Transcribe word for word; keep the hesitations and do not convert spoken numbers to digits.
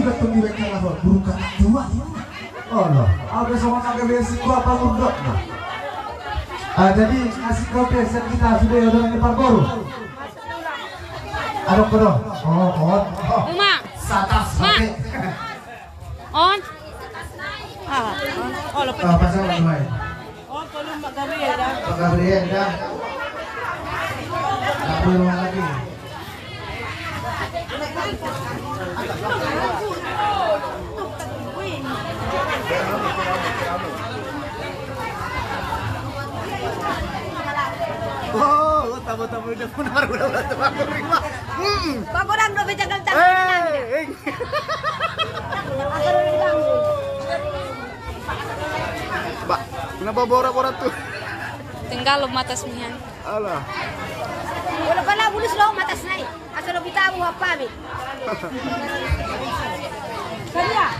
Ketemu dengan apa? Guru kata tua. Oh, no. Ada sama kata basic gua apa murdoch, nah. Ah, jadi, asik kau ke, siap kita sudah ada yang parboru. Ada apa dong? Oh, oh, oh. Uma. Satas, Ma. Oke. On. Ah, on. Oh, lo. Ah, pasang lagi, main. Oh, kalau Pak Gabriel dah. Pak Gabriel dah. Tak perlu lagi. Oh, tamu-tamu udah benar, udah, udah, udah, udah. Hmm. Pagodang do bejagal tangan. Eh, eh. Ba, kenapa borak-borak tuh? Tinggal lo matas mihan. Alah. Wala pala bulus lo matas nai. Asal lo bita mu apa mi? Kalian.